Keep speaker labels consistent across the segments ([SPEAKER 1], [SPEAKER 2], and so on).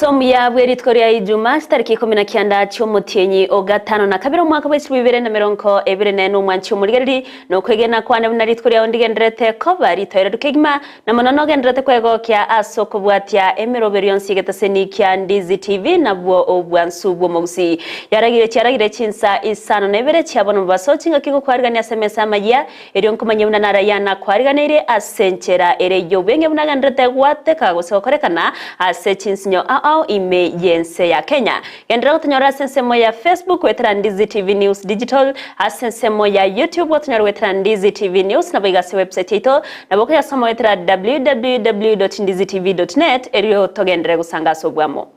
[SPEAKER 1] Omobaso omuya bwe rituko ria Ijuma, chitariki ikomi na kianda chi'omotienyi o gatano na kabere omwaka bwe chilifu ibere na merongo ebere nene omwanchi omorigereri, nokwegena kwane buna rituko riao ndigendererete koba ritoereru kegima, na mono nogendererete kwegokia ase okobwatia emeroberio yonsi y'egeteseni kia Ndizi TV nabwo obwansu bw'omogusii. Yaragire chiaragire chinsa isano na ibere chia bono mobaso chingaki gokwarigania ase emesa amayia, Erio nkomanye buna narayia nakwariganeirie ase enchera ere y'obweng'e buna agendererete gwateka gose gokorekana ase chinsinyo ao ao ime y'ense ya Kenya. Genderera gotonyora ase ensemo ya Facebook goetera Ndizi TV News Digital, ase ensemo ya YouTube gotonyora goetera Ndizi TV News naboigo ase website yaito nabo okoyasoma goetera www.ndizitv.net erio togenderere gosanga ase obwamo.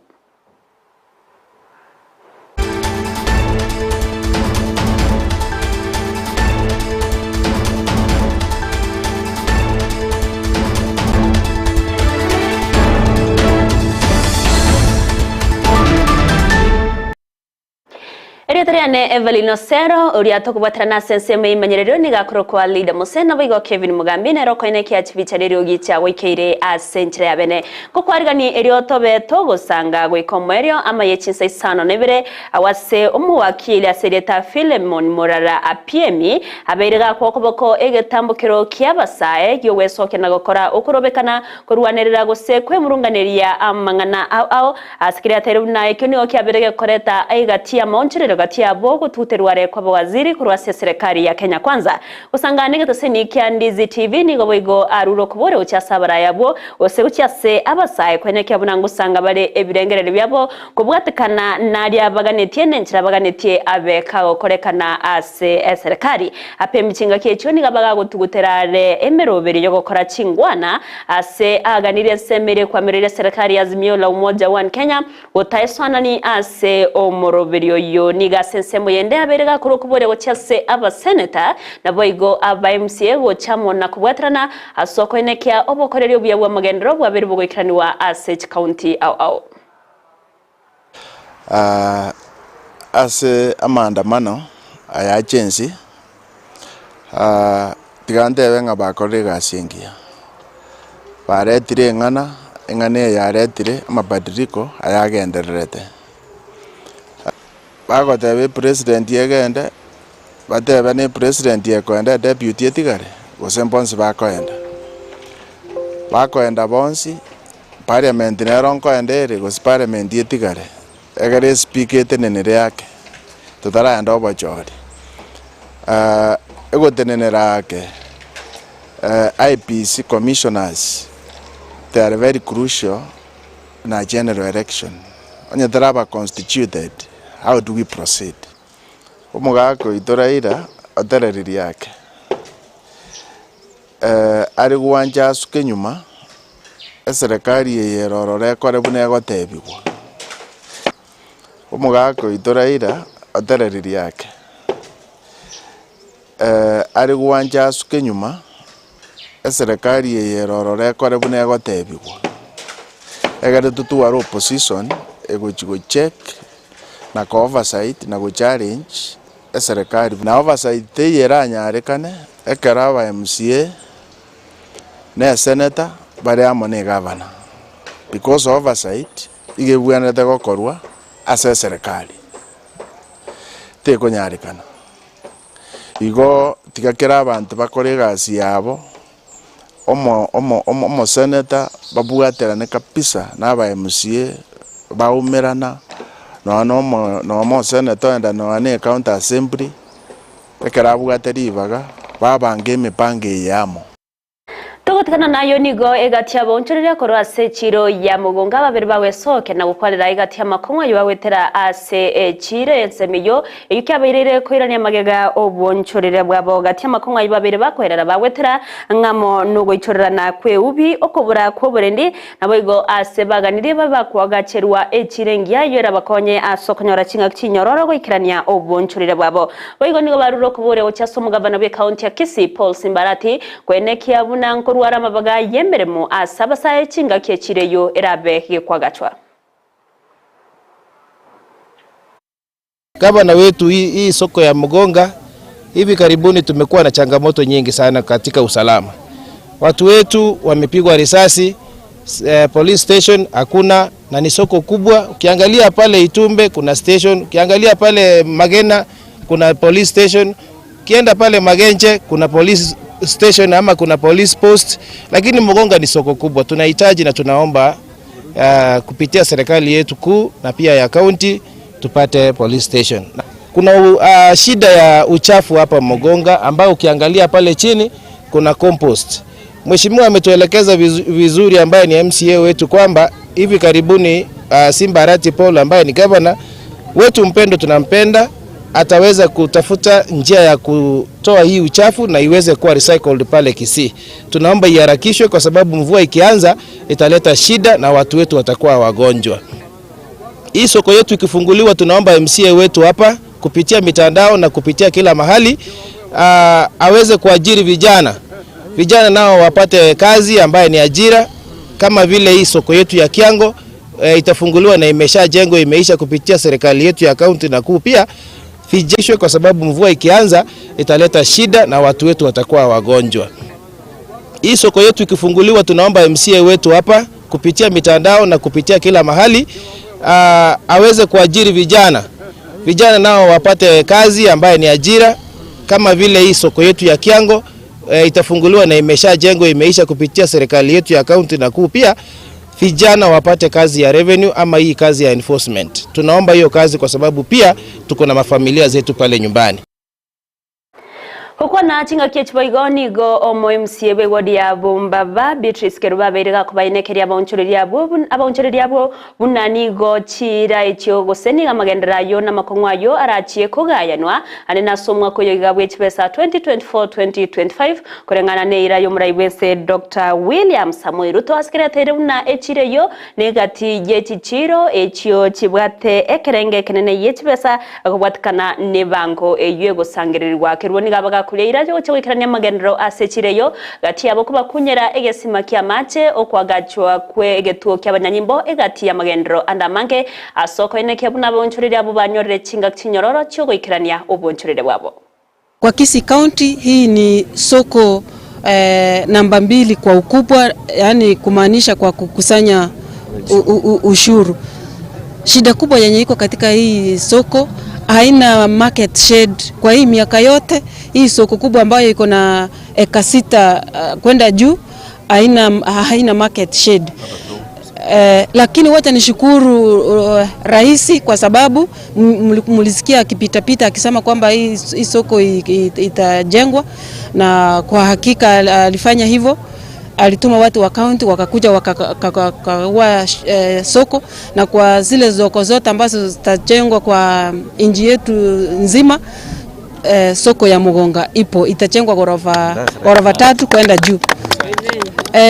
[SPEAKER 1] Erieta riane Evelyn Osero, oria tokobwaterana ase ensemo y'eimanyerero nigo akorokwa Leader Mose, naboigo Kevin Mugambi nere okoenekia chibicha reriogi chiagoikeire ase enchera ya bene. Ngokwariganie erio tobe togosanga goika omoerio amaye chinsa isano na ibere agwo ase omowakili ase erieta Philemon Morara Apiemi abeire gakwa okoboko egetambokero ki'abasae gi'ogwesokia na gokora okorobekana korwanerera gose kwemurunganeria amang'ana ao ao Ase keria ateire buna ekio nigo kiabeire gekoreta egati y'amaonchorero gati yabo ogotuguterwa are kw'abawaziri korwa ase eserekari ya Kenya Kwanza. Gosangana negetoseni kia Ndizi TV nigo boigo arure okobora gochia ase abarai abwo gose gochia ase abasae koenekia buna ngosanga bare ebirengererio biabo kobwatekana naria baganetie nenchera baganetie abe kagokorekana ase eserekari. Apemi chingaki echio nigo bagagotugutera are emeroberio yogokora chingwana Ase aaganirie ensemo eria ekwamereire eserekari ya Azimio la Umoja One Kenya gotaesoanani ase omoroberio oyio. Nigo ase ensemo yende abeire gakorwa okoboria gochia ase abaseneta naboigo aba MCA gocha amo na kobwaterana ase okoenekia obokoreri obuya bw'amagenderero bwabeire bogoikeranigwa ase chikaunti ao ao.
[SPEAKER 2] Ase amaandamano aya agency, tiga ntebe ng'a bakorire egasi engiya. Baretire eng'ana, eng'ana eye yaretire amabadiliko ayagendererete. Bagoteba epresident egende, batebe na epresident ekoenda edeputy etigare, gose mbonsi bakoenda. Bakoenda bonsi. Parliament nero nkoenda ere gose parliament etigare, egere espeaker etenenere ake, totaraenda obochori. Egotenenera ake, IEBC commissioners they are very crucial na general election. Onye taraba constituted, how do we proceed? Omogaka oito Raila otereririe ake. Are gwancha asuke nyuma, eserekari eye ere ororo ekore buna egotebigwa. Omogaka oito Raila otereririe ake, are gwancha asuke nyuma, eserekari eye ere ororo ekore buna egotebigwa. Egere totware opposition egochi gocheck na ko oversight na go challenge. Eserekari na oversight teiyo eranyarekane ekero aba MCA na esenator bare amo na egavana because oversight iga ebwenerete gokorwa ase eserekari, tekonyarekana. Igo tiga kera abanto bakore egasi yabo, omo omo omo omoseneta babwaterane kabisa na aba MCA baumerana, nonya na omo nonya omoseneta oenda nonya na ecounty assembly, ekero abwate ribaga, babange emipango eye amo.
[SPEAKER 1] Togotigana nayio nigo egati y'abaonchoreria korwa ase echiiro ya mogonga ababere bagwesokia na gokwanera egati y'amakong'u ayio bagwetera ase echiiro y'ensemo eyio Eyio kiabaireire koirania magega obwonchoreria bwabo gati y'amakong'u ayio babeire bakoerera bagwetera ng'amo nogoichorerana kw'eubi, okobura kw'oborendi, naboigo ase baganirie babe bakoagacherwa echiira engiya eyio erabakonye ase okonyora ching'aki chinyororo goikerania obwonchoreria bwabo. Boigo nigo barure okoboria gochia ase omogavana bw'ekaunti ya Kisii Paul Simbarati koenekia buna nkorwara amabaga y'emeremo ase abasae chingaki echiira eyio erabe gekwagachwa.
[SPEAKER 3] Gavana wetu hii, hii soko ya Mugonga hivi karibuni tumekuwa na changamoto nyingi sana katika usalama. Watu wetu wamepigwa risasi Police station hakuna na ni soko kubwa. Ukiangalia pale Itumbe kuna station, ukiangalia pale Magena kuna police station, ukienda pale Magenche kuna police station ama kuna police post, lakini Mugonga ni soko kubwa. Tunahitaji na tunaomba kupitia serikali yetu kuu na pia ya county tupate police station. Kuna shida ya uchafu hapa Mugonga ambao ukiangalia pale chini kuna compost. Mheshimiwa ametuelekeza vizuri ambaye ni MCA wetu kwamba hivi karibuni Simba Arati Paul ambaye ni governor wetu mpendo, tunampenda, ataweza kutafuta njia ya kutoa hii uchafu na iweze kuwa recycled pale Kisii. Tunaomba iharakishwe kwa sababu mvua ikianza italeta shida na watu wetu watakuwa wagonjwa. Hii soko yetu ikifunguliwa, tunaomba MCA wetu hapa kupitia mitandao na kupitia kila mahali aweze kuajiri vijana. Vijana nao wapate kazi ambaye ni ajira, kama vile hii soko yetu ya Kiango itafunguliwa na imeshajengwa imeisha kupitia serikali yetu ya kaunti na kuu pia vijeshwe, kwa sababu mvua ikianza italeta shida na watu wetu watakuwa wagonjwa. Hii soko yetu ikifunguliwa, tunaomba MCA wetu hapa kupitia mitandao na kupitia kila mahali aweze kuajiri vijana. Vijana nao wapate kazi ambaye ni ajira, kama vile hii soko yetu ya Kiango itafunguliwa na imeshajengwa imeisha kupitia serikali yetu ya kaunti na kuu pia vijana wapate kazi ya revenue ama hii kazi ya enforcement. Tunaomba hiyo kazi kwa sababu pia tuko na mafamilia zetu pale nyumbani.
[SPEAKER 1] Gokwana chingaki chiboigo nigo omo MCA bwe ward ya Bombaba Beatrice Kerubo abeire gakobaenekeria abaonchoreria abwo abaonchoreria abwo buna nigo chira echio gose niga amagenderero ayo na amakong'u ayo arachie kogayanwa ane nase omwaka oyo iga bwe chibesa 2024-2025 koreng'ana na eira y'omorai bwense Dr. William Samoei Ruto asekereteire buna echiro eyio negati ye chichiro echio chibwate ekerenge ekenene ye chibesa ekobwatikana nebango eyio egosangererigwa kerwo niga abagakuria eira gocha goikerania amagenderero ase echiro eyio gati yabo kobakunyera egesima kia amache okwagachwa kwe egetuo kia abanyanyimbo egati y'amagenderero ande amange ase okoenekia buna abaonchoreria abwo banyorire chingaki chinyororo chiogoikerania obonchorere bwabo.
[SPEAKER 4] Kwa Kisii County hii ni soko namba 2 kwa ukubwa, yani kumaanisha kwa kukusanya ushuru. Shida kubwa yenye iko katika hii soko, haina market shed. Kwa hii miaka yote hii soko kubwa ambayo iko na eka 6 kwenda juu haina market shed. Lakini wacha nishukuru rais kwa sababu mlisikia akipita-pita akisema kwamba hii soko itajengwa, na kwa hakika alifanya hivyo. Alituma watu wa county wakakuja wakakagua soko, na kwa zile soko zote ambazo zitajengwa kwa nchi yetu nzima, soko ya Mugonga ipo, itajengwa ghorofa 3 kwenda juu.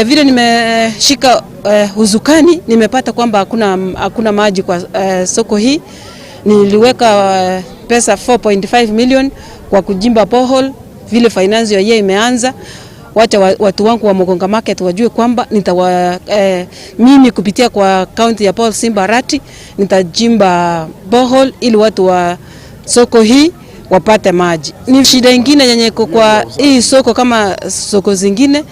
[SPEAKER 4] Vile nimeshika huzukani, nimepata kwamba hakuna maji kwa soko hii. Niliweka pesa 4.5 million kwa kujimba borehole. Vile finance year imeanza, wacha watu wangu wa Mugonga Market wajue kwamba mimi kupitia kwa county ya Paul Simba Arati nitajimba borehole ili watu wa soko hii wapate maji. Ni shida ingine yenye iko kwa hii soko kama soko zingine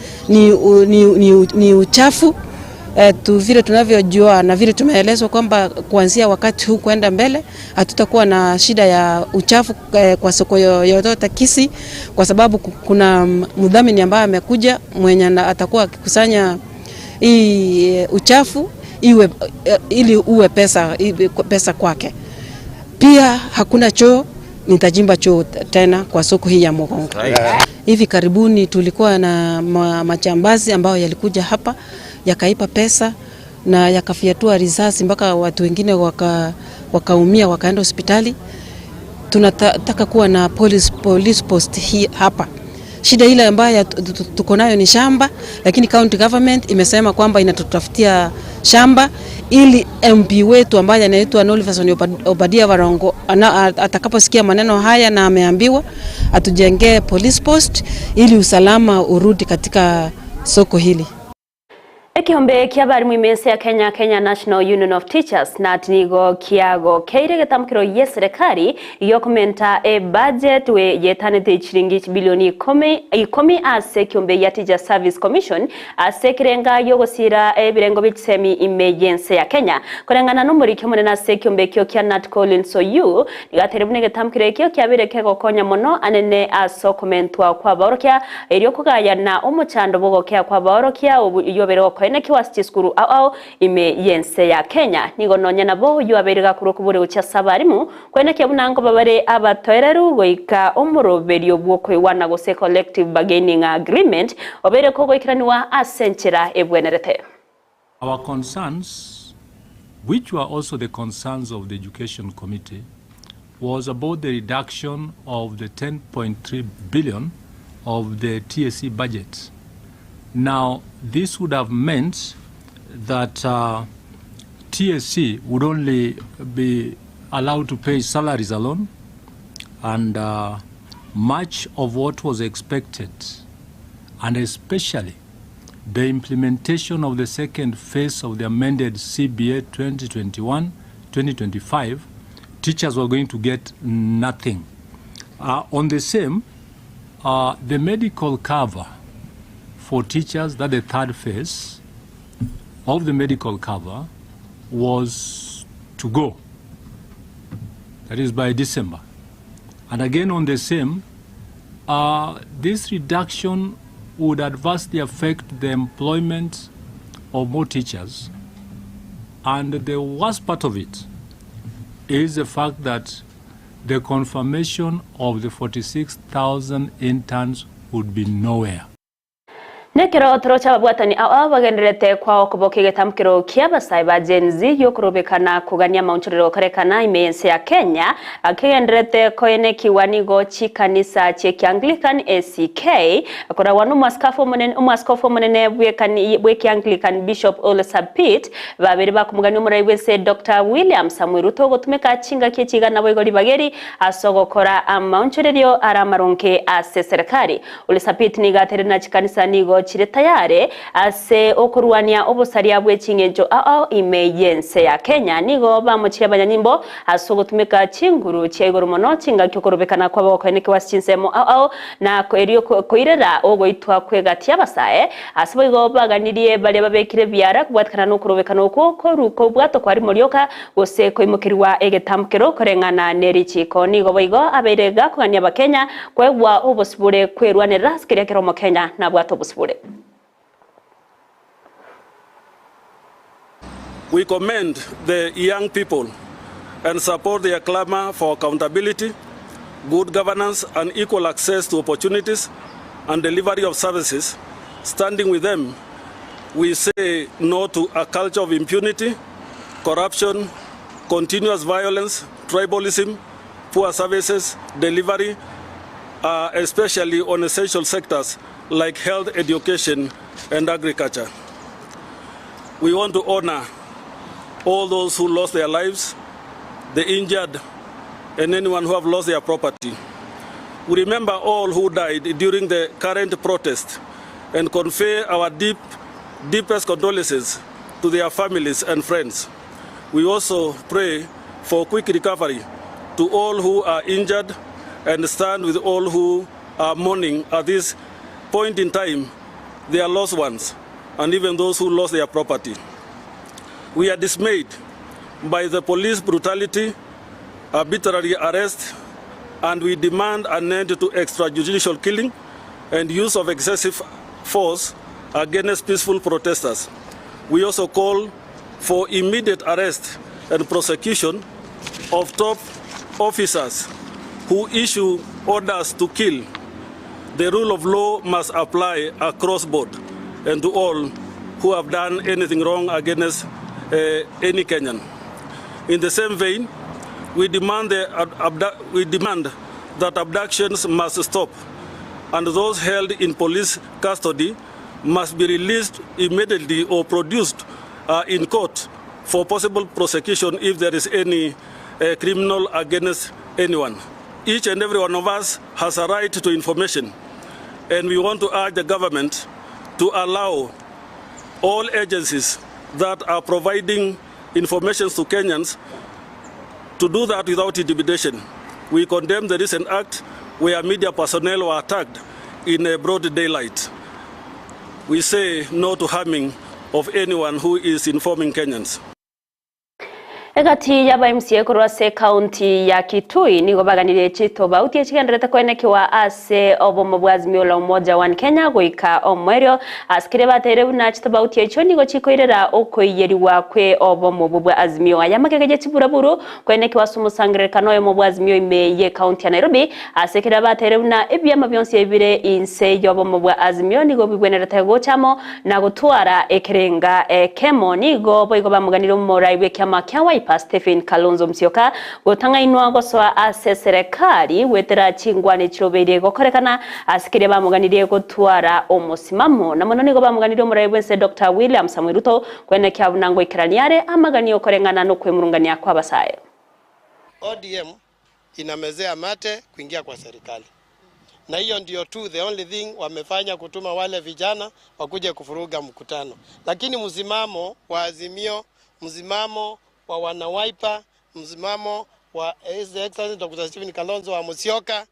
[SPEAKER 4] ni uchafu. Tu vile tunavyojua na vile tumeelezwa kwamba kuanzia wakati huu kwenda mbele hatutakuwa na shida ya uchafu kwa soko yoyote Kisii, kwa sababu kuna mdhamini ambaye amekuja mwenye atakuwa akikusanya hii uchafu ili uwe pesa kwake. Pia hakuna choo, nitajimba choo tena kwa soko hii ya Mugonga. Hivi karibuni tulikuwa na machambazi ambao yalikuja hapa yakaipa pesa na yakafiatua risasi mpaka watu wengine wakaumia wakaenda hospitali. Tunataka kuwa na police post hii hapa. Shida ile ambayo tuko nayo ni shamba, lakini county government imesema kwamba inatutafutia shamba ili MP wetu ambaye anaitwa Nolverson Obadia Barongo atakaposikia maneno haya na ameambiwa atujengee police post ili usalama urudi katika soko hili.
[SPEAKER 1] Ekeombe ki'abarimu ime ense ya Kenya, Kenya National Union of Teachers, KNUT, nigo kiagokeire egetamokero gi'eserekari gi'okomenta ebudget yetanete chiringi chibilioni ikomi ikomi ase ekeombe gia Teachers Service Commission ase ekerenga gi'ogosiira ebirengo bie chisemi ime y'ense ya Kenya. Koreng'ana nomoriki omonene ase ekeombe ekio kia KNUT Collins Oyuu, nigo ateire buna egetamokero ekio kiabeire kegokonya mono anene ase okomentwa kw'abaorokia Erio kogayana omochando bw'ogokea kw'abaorokia oyio obeire gokoenekigwa ase chisukuru ao ao ime y'ense ya Kenya. Nigo nonya nabo oyio abeire gakorwa okobori gochia ase abarimu, koenekia buna nkoba bare abatoereru goika omoroberio bw'okoigwana gose collective bargaining agreement obeire kogoikeranigwa ase enchera ebwenerete.
[SPEAKER 5] Our concerns, which were also the concerns of the Education Committee, was about the reduction of the 10.3 billion of the TSC budget. Now, this would have meant that uh, TSC would only be allowed to pay salaries alone, and uh, much of what was expected, and especially the implementation of the second phase of the amended CBA 2021-2025, teachers were going to get nothing. Uh, on the same, uh, the medical cover for teachers, that the third phase of the medical cover was to go. That is by December. And again on the same, uh, this reduction would adversely affect the employment of more teachers. And the worst part of it is the fact that the confirmation of the 46,000 interns would be nowhere.
[SPEAKER 1] Nekero toroche ababwatani ao ao bagendererete kwao kobokia egetamkero ki'abasae ba Gen Z gi'okorobekana kogania amaonchorero gokorekana ime y'ense ya Kenya kegendererete koenekiwa nigo chikanisa chi'Ekianglican ACK koragwa n'Omoaskafu omonene Omoaskofu omonene bw'Ekianglican Bishop Ole Sapit babere bakomogania omorai bw'ense Doctor William Samoei Ruto gotumeka chingaki echi iga naboigo ribageri ase ogokora amaonchorerio are amaronge ase eserekari. Ole Sapit nigo aterire na chikanisa nigo chire tayare ase okorwania obosaria bwe ching'encho ao ao ime y'ense ya Kenya. Nigo bamochirie abanyanyimbo ase ogotumeka chinguru chia igoro mono chingaki okorobekana kwabo gokoenekewa ase chinsemo ao ao na erio koirera ogoitwa kw'egati y'abasae. Ase boigo baganirie baria babekire ebiara kobwatikana nokorobekana okwo koru kobwato kwa rimo rioka gose koimokerigwa egetamkero koreng'ana ne richiiko. Nigo boigo abeire gakogania Abakenya koegwa obosibore kwerwanerera ase keria kera Omokenya nabwate obosibore.
[SPEAKER 6] We commend the young people and support their clamour for accountability, good governance and equal access to opportunities and delivery of services. Standing with them, we say no to a culture of impunity, corruption, continuous violence, tribalism, poor services delivery, uh, especially on essential sectors like health, education, and agriculture. We want to honor all those who lost their lives, the injured, and anyone who have lost their property. We remember all who died during the current protest and convey our deep, deepest condolences to their families and friends. We also pray for quick recovery to all who are injured and stand with all who are mourning at this point in time their lost ones and even those who lost their property. We are dismayed by the police brutality, arbitrary arrest, and we demand an end to extrajudicial killing and use of excessive force against peaceful protesters. We also call for immediate arrest and prosecution of top officers who issue orders to kill. The rule of law must apply across board and to all who have done anything wrong against uh, any Kenyan. In the same vein, we demand, the, we demand that abductions must stop and those held in police custody must be released immediately or produced uh, in court for possible prosecution if there is any uh, criminal against anyone. Each and every one of us has a right to information, and we want to urge the government to allow All agencies that are providing information to Kenyans to do that without intimidation. We condemn the recent act where media personnel were attacked in a broad daylight. We say no to harming of anyone who is informing Kenyans.
[SPEAKER 1] Egati y'aba MCA korwa ase ekaunti ya Kitui nigo baganirie chitobauti echigendererete koenekiwa ase obomo bwa Azimio la Umoja One Kenya goika omoerio ase keria bateire buna chitobauti echio nigo chikoirera okoiyerigwa kwe obomo obwo bwa Azimio. Aya amagega ye chiburaburu koenekiwa ase omosangererekano oyomo bwa Azimio ime y'ekaunti ya Nairobi ase keria bateire buna ebiama bionsi ebire inse y'obomo bwa Azimio nigo bibwenerete gocha amo Na gotwara ekerenga ekemo. Nigo boigo bamoganirie omorai bw'ekiama kia Wiper Stephen Kalonzo Musyoka gotang'ainwa gosoa ase eserekari goetera chingwana echirobeire gokorekana ase keria bamoganirie gotwara omosimamo. Na mono nigo bamoganirie omorai bw'ense Doctor William Samoei Ruto koenekia buna ngoikerania are amaganio koreng'ana nokwemurungania kw'abasae.
[SPEAKER 7] ODM inamezea mate kuingia kwa serikali na hiyo ndio tu the only thing wamefanya kutuma wale vijana wakuje kufuruga mkutano, lakini msimamo wa Azimio, msimamo wa wana Wiper, msimamo wa His Excellency Dr. Stephen Kalonzo wa Musyoka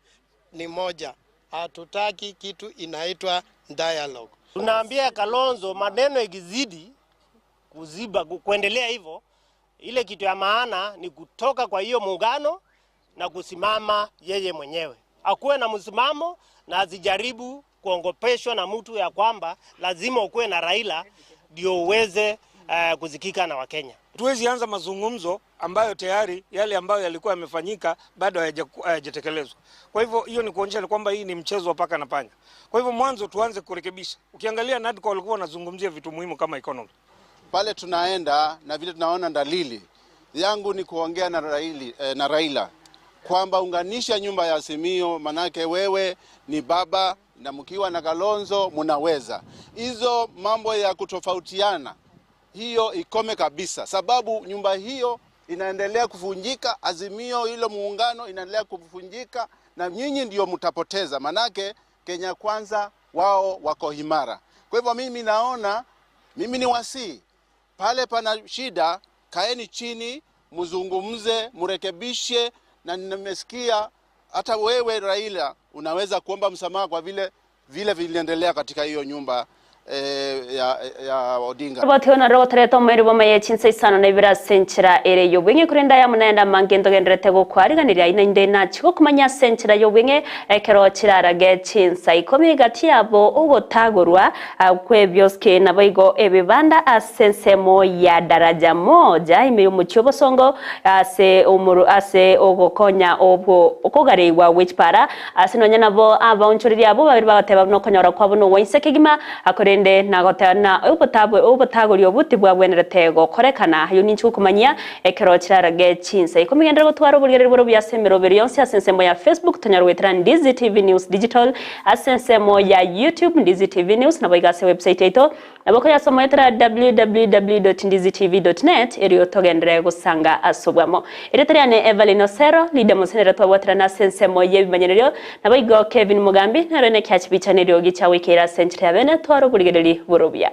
[SPEAKER 7] ni moja. Hatutaki kitu inaitwa dialogue.
[SPEAKER 8] Tunaambia Kalonzo maneno ikizidi kuziba kuendelea hivyo, ile kitu ya maana ni kutoka kwa hiyo muungano na kusimama yeye mwenyewe, akuwe na msimamo na asijaribu kuongopeshwa na mtu ya kwamba lazima ukuwe na Raila ndio uweze kuzikika na Wakenya.
[SPEAKER 9] Tuwezi anza mazungumzo ambayo tayari yale ambayo yalikuwa yamefanyika bado hayajatekelezwa. Kwa hivyo hiyo ni kuonyesha kwamba hii ni mchezo wa paka na panya. Kwa hivyo mwanzo tuanze kurekebisha. Ukiangalia NADCO walikuwa wanazungumzia vitu muhimu kama economy.
[SPEAKER 10] Pale tunaenda na vile tunaona dalili yangu ni kuongea na Raili, na Raila kwamba unganisha nyumba ya Azimio, manake wewe ni baba na mkiwa na Kalonzo munaweza. Hizo mambo ya kutofautiana hiyo ikome kabisa, sababu nyumba hiyo inaendelea kuvunjika, Azimio hilo muungano inaendelea kuvunjika, na nyinyi ndio mtapoteza, manake Kenya Kwanza wao wako imara. Kwa hivyo mimi naona, mimi ni wasii pale pana shida, kaeni chini, mzungumze, mrekebishe. Na nimesikia hata wewe Raila unaweza kuomba msamaha kwa vile vile viliendelea katika hiyo nyumba ya Odinga.
[SPEAKER 1] Roboti ono rogotorete omoerio bw'amaye chinsa isano na ibere ase enchera ere y'obweng'e korende aya naende amange ntogendererete gokwariganiria aye naende nachie gokomanya ase enchera y'obweng'e ekero chirarage chinsa ikomi gati yabo ogotagorwa kw'ebioske naboigo ebibanda ase ensemo ya Daraja Moja ime y'omochie obosongo ase omoro ase ogokonya obwo okogareigwa gwe chipara ase nonya nabo abaonchoreria abwo babere bagateba buna okonyora kwabo nogwa inse kegima korende nagoteba na obotagori obwo tibwabwenerete gokorekana. Ayio ninche gokomanyia ekero chirarage chinsa ikomi genderera gotwara oborigereria bore obuya ase emeroberi yonsi ase ensemo ya Facebook tonyare goetera Ndizi TV News Digital ase ensemo ya YouTube Ndizi TV News naboigo ase website yaito Nabo okoyasoma oetera www.ndizitv.net erio togenderere gosanga ase obwamo. Erieta riane Evelyn Osero, Lydia Mosenere twabwaterana ase ensemo y'ebimanyererio, naboigo Kevin Mugambi nero ene kiachibicha neriogi chiagoikeire ase enchera ya bene tware oborigereri bore obuya.